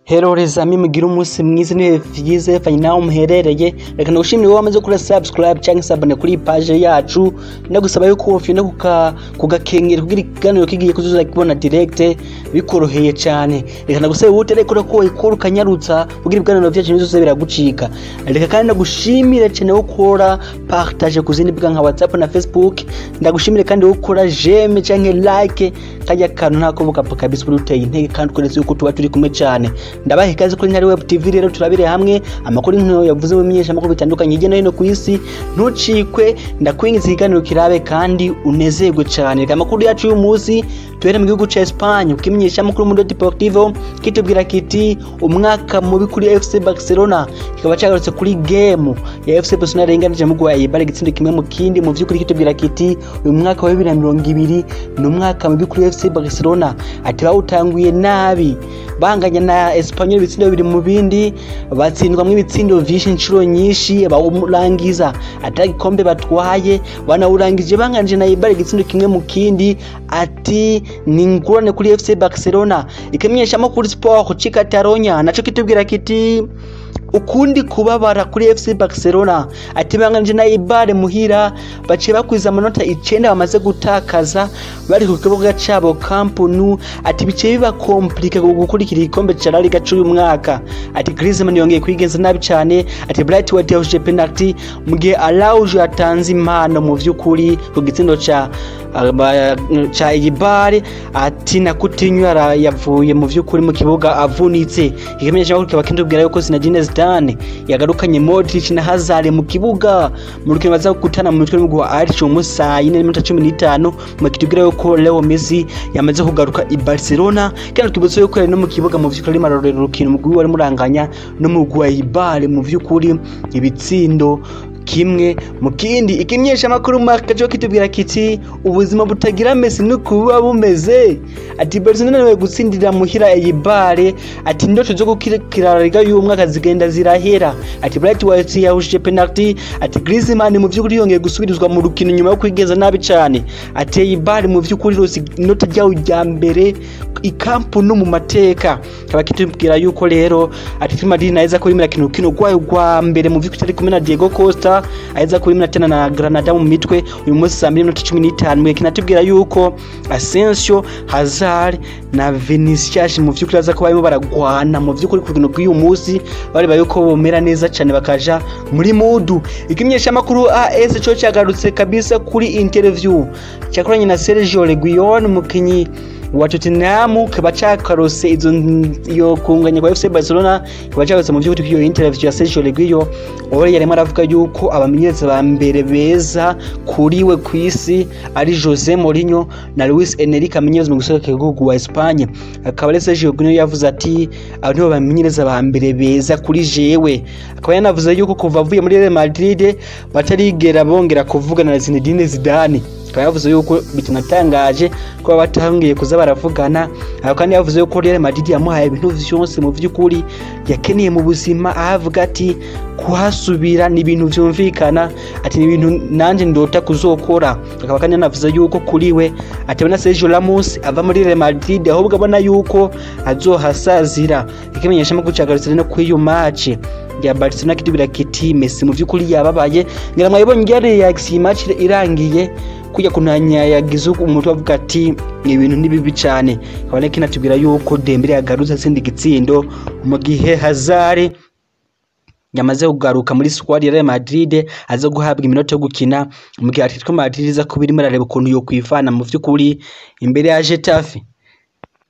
Hello les amis, mugire umunsi mwiza n'ibihe vyiza bivanye naho muherereye. Reka ndagushimire wowe wamaze gukora subscribe canke s'abonner kuri page yacu, ndagusaba yuko wofyonda kugakengera kugira ikiganiro kigiye kuzoza kibona direct bikoroheye cane. Reka ndagusabe wowe utarekora ko wayikora ukanyarutsa kugira ibiganiro vyacu ntibizoze biragucika. Reka kandi ndagushimire cane wowe ukora partage ku zindi mbuga nka WhatsApp na Facebook. Ndagushimire kandi wowe ukora j'aime canke like, karya kantu ntako bukapfa kabisa, uri uteye intege kandi ukoretse yuko tuba turi kumwe cane. Ndabaha ikaze kuri Ntare Web TV. Rero turabire hamwe amakuru nk'iyo yavuze mu menyeshamakuru bitandukanye hirya no hino ku isi. Ntucikwe, ndakwingiza ikiganiro kirabe kandi unezerwe cane. Reka amakuru yacu y'uyu munsi tuhere mu gihugu ca Espagne, kuko imenyeshamakuru Mundo Deportivo kitubwira kiti umwaka mubi kuri FC Barcelona, kikaba cagarutse kuri game ya FC Barcelona yarenganije mu gwa Eibar igitsindo 1-1. Mu vy'ukuri kitubwira kiti uyu mwaka wa 2020 ni umwaka mubi kuri FC Barcelona, ati bawutanguye nabi banganya na Espanyol ibitsindo 2-2, batsindwamwo ibitsindo vyinshi inshuro nyinshi, bawurangiza ata gikombe batwaye, banawurangije banganije na Eibar igitsindo 1-1, ati ni ingorane kuri FC Barcelona. Ikimenyeshamakuru Sport ci Catalonia naco kitubwira kiti ukundi kubabara kuri FC Barcelona, ati banganije na Eibar muhira, baciye bakwiza amanota 9 bamaze gutakaza bari ku kibuga cabo Camp Nou, ati biciye biba compliqué gukurikira igikombe ca La Liga c'uyu mwaka. Ati Griezmann yongeye kwigenza nabi cane, ati Braithwaite yahushije penalty mu gihe Araujo yatanze impano mu vy'ukuri ku gitsindo ca Eibar, ati na Coutinho yavuye mu vy'ukuri mu kibuga avunitse. Ikimenyeshamakuru kikaba kitubwira yuko Zinedine Zidane yagarukanye Modric na Hazard mu kibuga mu rukino baza gutana mu mitwe n'umugwi wa Elche umunsi saa 4:15, mu kitubwira yuko Leo Messi yamaze kugaruka i Barcelona, kandi twibutse yuko yari no mu kibuga mu vy'ukuri arimo ararorera urukino umugwi wari muranganya n'umugwi wa Eibar mu vy'ukuri ibitsindo 1-1. Ikimenyeshamakuru Marca co kitubwira kiti ubuzima butagira Messi nuko buba bumeze, ati Barcelona niwe gutsindira muhira Eibar, ati indoto zo gukira La Liga y'uyu mwaka zigenda zirahera, ati Braithwaite yahushije penalty, ati Griezmann mu vy'ukuri yongeye gusubirizwa mu rukino nyuma yo kwigenza nabi cane, ati Eibar mu vy'ukuri rose inota ryawo rya mbere i Camp Nou mu mateka. Kaba kitubwira yuko rero Atletico Madrid naeza ko yimira kino rukino rwayo rwa mbere mu vy'ukuri kumwe na Diego Costa, aheza kuri minatena na Granada mu mitwe uyu munsi saa 2:15. Mwe kinatubwira yuko Asensio, Hazard na Vinicius mu vy'ukuri aza ko barimo baragwana mu vy'ukuri ku rukino rw'uyu munsi, bareba yuko bomera neza cane bakaja muri mudu. Ikimenyeshamakuru AS co cagarutse kabisa kuri interview cyakoranye na Sergio Reguilon, umukinyi wa Tottenham, kaba cakarose izo iyo kunganya kwa FC Barcelona, kaba cakarose mu vy'ukuri iyo interview ya Sergio Reguilon, aho yarimo aravuga yuko abamenyereza ba mbere beza kuri we kw'isi ari Jose Mourinho na Luis Enrique amenyereza mu gihugu gihugu wa Espagne. Akaba ari Sergio Reguilon yavuze ati abo nibo bamenyereza ba mbere beza kuri jewe. Akaba yanavuze yuko kuva avuye muri Real Madrid batarigera bongera kuvugana na Zinedine Zidane. Akaba yavuze yuko bitanatangaje ko batangiye kuza baravugana. Aho kandi yavuze yuko Real Madrid yamuhaye ibintu vyose mu vy'ukuri yakeneye mu buzima, avuga ati kuhasubira ni ibintu vyumvikana, ati ni ibintu nanje ndota kuzokora. Akaba kandi yanavuze yuko kuri we atabona Sergio Ramos ava muri Real Madrid, ahubwo abona yuko azohasazira. Ikimenyeshamakuru cagarutse no kuri iyo match ya Barcelona kitubwira kiti Messi mu vy'ukuri yababaye, ngira mwayibonye yari reaction match irangiye kujya kunanya yagize umutwe avuga ati ibintu ni bibi cane. Kabone kinatubwira yuko Dembele yagarutse atsinda igitsindo mu gihe Hazard yamaze kugaruka muri squad ya Real Madrid, aza guhabwa iminota yo gukina mu gihe Atletico Madrid iza kuba irimo irareba ukuntu yo kwivana mu vy'ukuri imbere ya Getafe.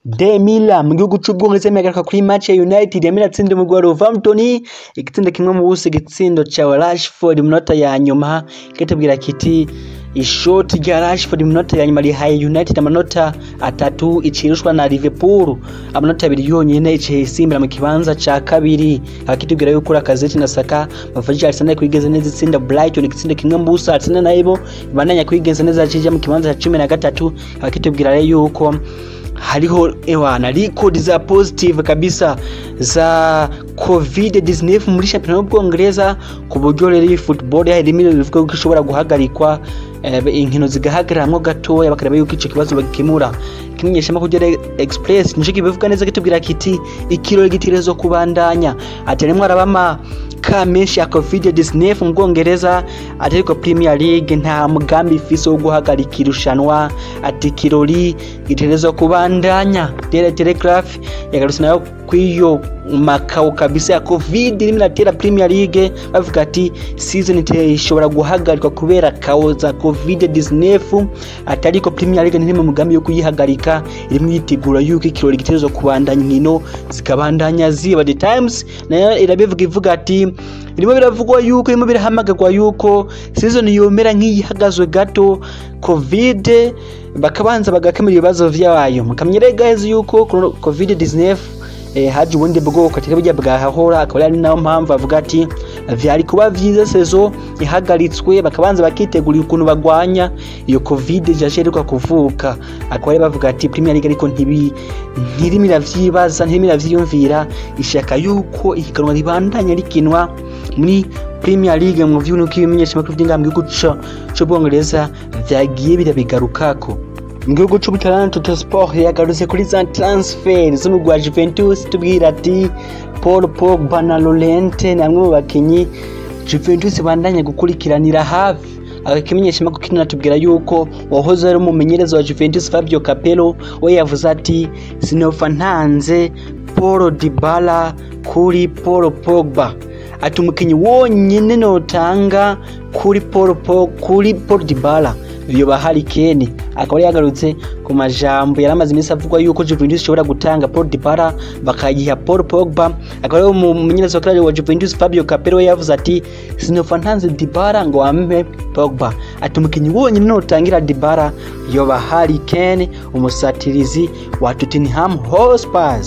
De Mila mu gihugu c'Ubwongereza yagaruka kuri match ya United yamira atsinda umugwi wa Wolverhampton igitsindo 1-0, igitsindo ca Rashford mu minota ya nyuma. Kitubwira kiti ishoti rya Rashford mu minota ya nyuma rihaye United amanota 3, icirushwa na Liverpool amanota 2 yonyene, iciye isimbira mu kibanza ca kabiri. Akitubwira yuko Lacazette na Saka bafashije Arsenal kwigeza neza itsinda Brighton igitsindo 1-0, Arsenal nayo ibandanya kwigeza neza cija mu kibanza ca 13. Akitubwira rero yuko hariho ewana record za positive kabisa za COVID-19 muri shampiyona y'Ubwongereza, ku buryo rero iyi football yarimo bivuga ko ishobora guhagarikwa. Inkino zigahagaramwo gatoya bakareba yuko ico kibazo bagikemura. Ikimenyeshamakuru Daily Express nico kibivuga neza, kitubwira kiti ikirori gitegerezwa kubandanya. Ati harimwo araba ka menshi ya COVID-19 mu Bwongereza, ati ariko Premier League nta mugambi ifise wo guhagarika irushanwa, ati ikirori gitegerezwa kubandanya. Daily Telegraph yagarutse nayo kw'iyo makao kabisa ya COVID irimo iratera Premier League, bavuga ati season ishobora guhagarikwa kubera kao za COVID-19, ati ariko Premier League ntiri mu mugambi yo kuyihagarika, irimo yitegura yuko ikirori gitegerezwa kubandanya, inkino zikabandanya ziba. The Times nayo irabivuga, ivuga ati birimo biravugwa yuko irimo birahamagarwa yuko season yomera nk'iyihagazwe gato, COVID bakabanza bagakemura ibibazo vyayo. Mukamyere guys yuko COVID-19 haje ubundi bwoko atari burya bwahahora, akaba ari nayo mpamvu avuga ati vyari kuba vyiza saison ihagaritswe, bakabanza bakitegura ukuntu bagwanya iyo COVID yasheruka kuvuka. Akaba ari bavuga ati Premier League ariko ntibi ntirimo iravyibaza, ntirimo iravyiyumvira, ishaka yuko ihiganwa ribandanya rikinwa muri Premier League. Mu vy'uko ibimenyeshamakuru vy'ingambi gihugu c'Ubwongereza vyagiye birabigarukako. Mu gihugu c'Ubutaliyani, Tuttosport yagarutse kuri za transfer z'umugwi wa Juventus, tubwira ati Paul Pogba na Llorente ni bamwe mu bakinyi Juventus bandanya gukurikiranira hafi. Ikimenyeshamakuru kinatubwira yuko wahoze ari umumenyereza wa Juventus Fabio Capello we yavuze ati sinopfa ntanze Paul Dybala kuri Paul Pogba, ati umukinyi wonyene notanga kuri Paul Dybala yoba Harry Kane. Akaba yagarutse ku majambo yaramaze iminsi avugwa yuko Juventus ishobora gutanga Paul Dybala bakayiha Paul Pogba. Akaba ari umumenyereza wa wa Juventus Fabio Capello yavuze ati sinopfa ntanze Dybala ngo ampe Pogba, ati umukinyi wonyene notangira Dybala yoba Harry Kane, umusatirizi wa Tottenham Hotspur.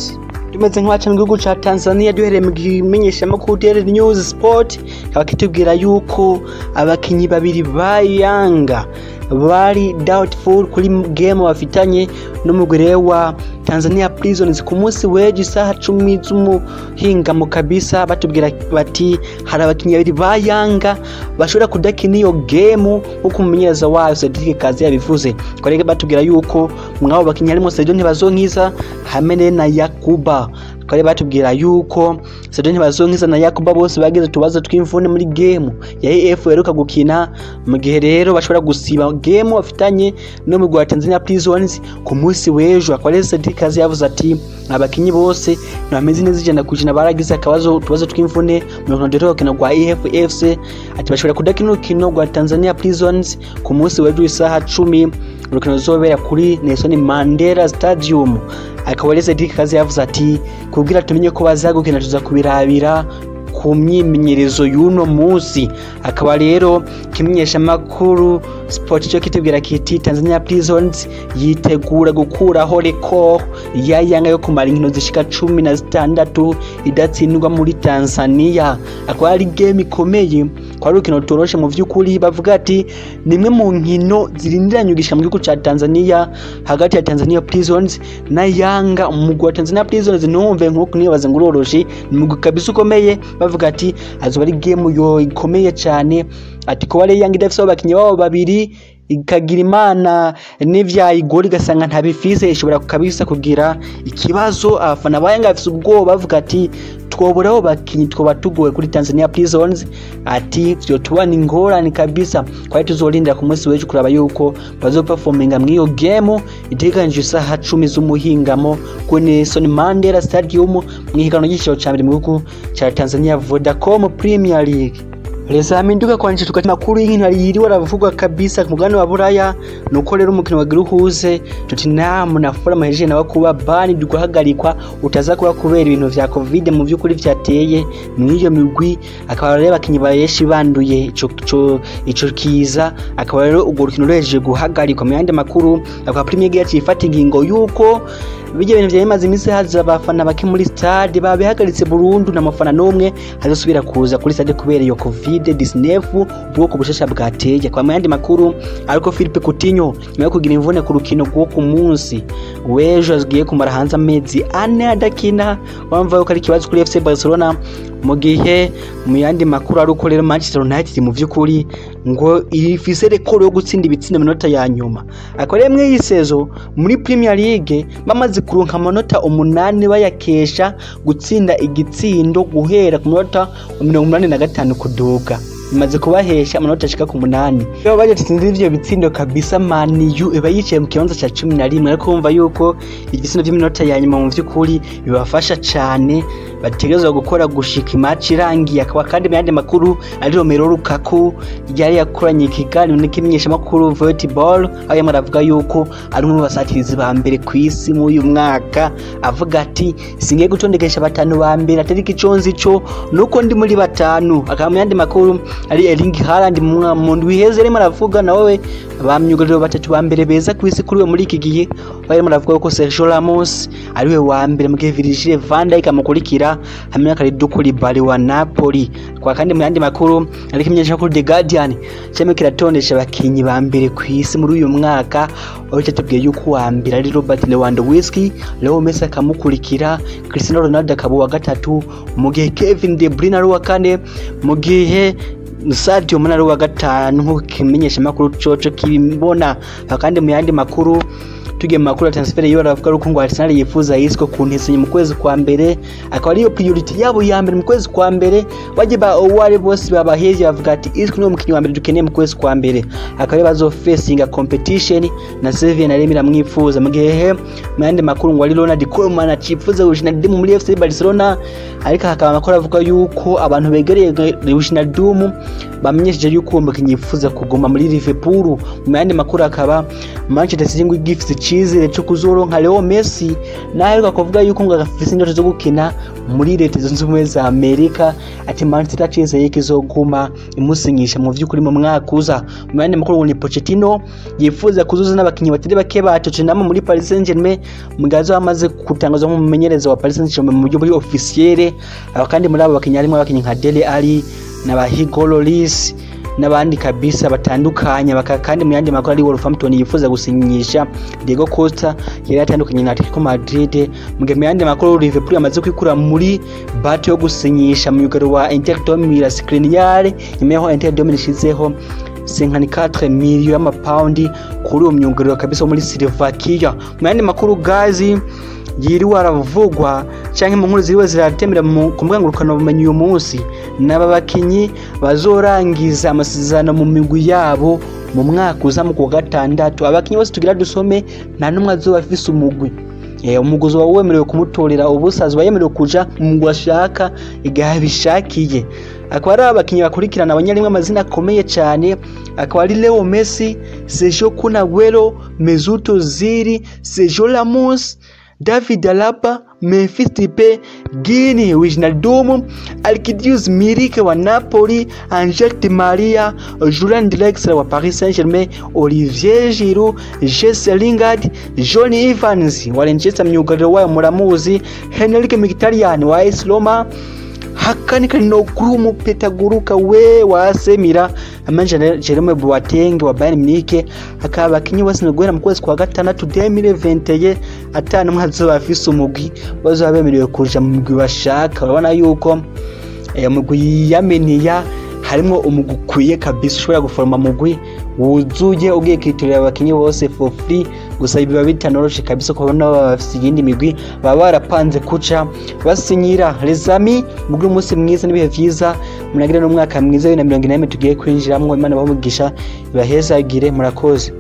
Tumeze nk'abaca mu gihugu ca Tanzania, duhereye mu kimenyeshamakuru Daily News Sport, kaba kitubwira yuko abakinyi babiri ba Yanga bari doubtful kuri game bafitanye n'umugwi wa Tanzania Prisons ku munsi w'ejo isaha 10 z'umuhingamo kabisa. Batubwira bati hari abakinyi babiri ba Yanga bashobora kudakina iyo game, nk'uko umumenyereza wayo Cedric Kazi yabivuze. Kwarege batubwira yuko mwabo bakinyi harimo Sadio Ntibazonkiza hamwe na Yakuba. Twari batubwira yuko Sadio Ntibazonkiza na Yakuba bose bagize utubazo tw'imvune muri game ya AF heruka gukina, mu gihe rero bashobora gusiba game bafitanye n'umugwi wa Tanzania Prisons ku munsi w'ejo. Akaba rero Cedric Kazi yavuze ati abakinyi bose ntibameze neza 100%, baragize akabazo utubazo tw'imvune mu rukino rukino rwa AF FC, ati bashobora kudakina urukino rwa Tanzania Prisons ku munsi w'ejo isaha 10, urukino ruzobera kuri Nelson Mandela Stadium. Akaba rero Cedric Kazi yavuze ati kugira tumenye ko bazagukina tuza kubirabira ku myimenyerezo y'uno munsi. Akaba rero kimenyeshamakuru Sport cyo kitubwira kiti Tanzania Prisons yitegura gukuraho record ya Yanga yo kumara inkino zishika 16 idatsindwa muri Tanzania. Akaba ari game ikomeye, kwa rukino rutoroshe mu vy'ukuri. Bavuga ati nimwe mu nkino zirindiranye gushika mu gihugu ca Tanzania hagati ya Tanzania Prisons na Yanga. Umugwi wa Tanzania Prisons ntumve nkuko nibaza ngo uroroshe, ni umugwi kabisa ukomeye. Bavuga ati azoba ari game yo ikomeye cyane, ati ko wari Yanga idafise abakinyi babo babiri, ikagira imana n'ivyayigora igasanga ntabifise, ishobora kabisa kugira ikibazo. Abafana ba Yanga bafise ubwoba, bavuga ati twoburaho bakinyi twoba tugowe kuri Tanzania Prisons, ati vyo tubana ingorane kabisa. Kwari tuzorindira ku munsi w'ejo kuraba yuko bazoperforminga mw'iyo game itegekanijwe isaha 10 z'umuhingamo ku Nelson Mandela Stadium mw'ihiganwa ry'igiciro ca mbere mu gihugu ca Tanzania, Vodacom Premier League. Reza mpinduka kwanje tukati makuru y'inkino yiriwe aravugwa kabisa ku mugabane wa Buraya. Nuko rero umukino wa Giruhuze Tottenham na Fulham hejeje nawe kuba bani guhagarikwa, utaza kuba kubera ibintu vya COVID mu vy'ukuri vyateye mw'iyo migwi. Akaba rero abakinyi bayeshi banduye ico kiza, akaba rero urwo rukino ruhejeje guhagarikwa. Mu yandi makuru, akaba Premier League yaciye ifata ingingo yuko bijya bintu vyari bimaze iminsi haza abafana bake muri stade babihagaritse burundu, na mafana n'umwe hazosubira kuza kuri stade kubera iyo COVID-19 ubwoko bushasha bwateye. Kwa yandi makuru, ariko Philippe Coutinho nyuma yo kugira imvune ku rukino rwo ku munsi w'ejo agiye kumara hanze amezi 4 adakina, wamva yuko ari ikibazo kuri FC Barcelona. Mu gihe mu yandi makuru ari uko rero Manchester United mu vy'ukuri ngo ifise record yo gutsinda ibitsindo minota ya nyuma. Akaba rero mw'iyi saison muri Premier League bamaze kuronka amanota 8 bayakesha gutsinda igitsindo guhera ku munota wa 85 kuduga, bimaze kubahesha amanota ashika ku 8. Iyo baje ivyo bitsindo kabisa, Man U iba yicaye mu kibanza ca 11, ariko wumva yuko igitsindo vy'iminota ya nyuma mu vy'ukuri bibafasha cane, bategerezwa gukora gushika imatch irangiye. Akaba kandi mu yandi makuru ari Romelu Lukaku yari yakoranye ikiganiro n'ikimenyeshamakuru Volleyball, aho yarimo aravuga yuko ari umwe mu basatirizi ba mbere ku isi muri uyu mwaka, avuga ati singiye gutondekesha batanu ba mbere, atari ico nzi co nuko ndi muri batanu. Akaba mu yandi makuru ari Erling Haaland mu ndwi iheze yarimo aravuga nawe ba myugariro batatu ba mbere beza ku isi kuri we muri iki gihe, aho yarimo aravuga ko Sergio Ramos ariwe wa mbere, mu gihe Virgil van Dijk amukurikira hamwe na Kalidou Koulibaly wa Napoli. Kwa kandi mu yandi makuru ariko imenyeshamakuru The Guardian cyane kiratondesha abakinyi ba mbere ku isi muri uyu mwaka, aho cyatubwiye yuko uwa mbere ari Robert Lewandowski, Leo Messi akamukurikira, Cristiano Ronaldo akaba uwa gatatu, mu gihe Kevin De Bruyne ari uwa kane, mu gihe Sadio Mane ari uwa gatanu, nk'uko ikimenyeshamakuru coco kibibona. Kandi mu yandi makuru tugiye mu makuru ya transfer yo baravuga ko ngo Arsenal yifuza Isco ku ntesenye mu kwezi kwa mbere, akaba ariyo priority yabo ya mbere mu kwezi kwa mbere. Baje ba owari bose babaheze bavuga ati Isco niwe mukinyi wa mbere dukeneye mu kwezi kwa mbere, akaba ari bazo facinga competition na Sevilla na Remira mwifuza. Mu gihe mu yandi makuru ngo ari Ronald Koeman acifuza Wijnaldum muri FC Barcelona, ariko hakaba amakuru avuga yuko abantu begereye Wijnaldum bamenyesheje yuko uwo mukinyi yifuza kuguma muri Liverpool. Mu yandi makuru akaba Manchester City ngo igifise icizere cyo kuzoronka Leo Messi, naho aheruka kuvuga yuko ngo afise indoto zo gukina muri Leta Zunze Ubumwe za Amerika, ati Manchester acizeye ko izoguma imusinyisha mu vy'ukuri mu mwaka uza. Mu yandi makuru ngo ni Pochettino yifuza kuzuza n'abakinyi batari bake ba Tottenham muri Paris Saint-Germain, mugazo amaze kutangaza nk'umumenyereza wa Paris Saint-Germain mu buryo buri officiel. Aba kandi muri abo bakinyi harimo abakinyi nka Dele Alli na ba Hugo Lloris n'abandi kabisa batandukanye. Kandi mu yandi makuru ari Wolverhampton yifuza gusinyisha Diego Costa yari yatandukanye na Atletico Madrid. Mu gihe mu yandi makuru Liverpool yamaze kwikura muri battle yo gusinyisha mu yugaro wa Inter de Milan Skriniar, nyuma yaho Inter de Milan ishizeho 54 millions y'amapaundi kuri uwo myugariro kabisa wo muri Slovakia. Mu yandi makuru gazi yiriwe aravugwa canke mu nkuru ziriwe ziratemera ku mbuga ngurukanabumenyi uyu munsi, n'aba bakinyi bazorangiza amasezerano mu migwi yabo mu mwaka uza mu kwa gatandatu. Abakinyi bose tugira dusome nta n'umwe azoba afise umugwi. Umuguzi wawe wemerewe kumutorera ubusa, azoba yemerewe kuja mu mugwi ashaka igihe abishakiye. Akaba ari abakinyi bakurikirana abanyarimwe amazina akomeye cyane, akaba ari Leo Messi, Sergio Kun Aguero, Mesut Ozil, Sergio Ramos, David Alaba, Memphis Depay, Gini Wijnaldum, Arkadiusz Milik wa Napoli, Angel Di Maria, Julian Draxler wa Paris Saint-Germain, Olivier Giroud, Jesse Lingard, Johnny Evans wa Leicester myugariro wayo muramuzi, Henrik Mkhitaryan wa AS Roma, Hakan Çalhanoğlu Petaguruka we wa AC Milan, hamwe na Jerome Boateng wa Bayern Munich. Akaba abakinyi bose guhera mu kwezi kwa gatandatu 2021 atanu umwe azoba afise umugwi, bazoba bemerewe kuja mu mugwi bashaka. Urabona yuko umugwi yameniya harimwo umugwi ukwiye kabisa, ushobora guforoma mugwi wuzuye ugiye kwiturira abakinyi bose for free. Gusa biba bitanoroshe kabisa kubona baba bafise iyindi migwi baba barapanze kuca basinyira. Les amis, mugire umunsi mwiza n'ibihe vyiza, munagire n'umwaka mwiza wa 2024 tugiye kwinjiramwo. Imana ibahe umugisha, ibahezagire, murakoze.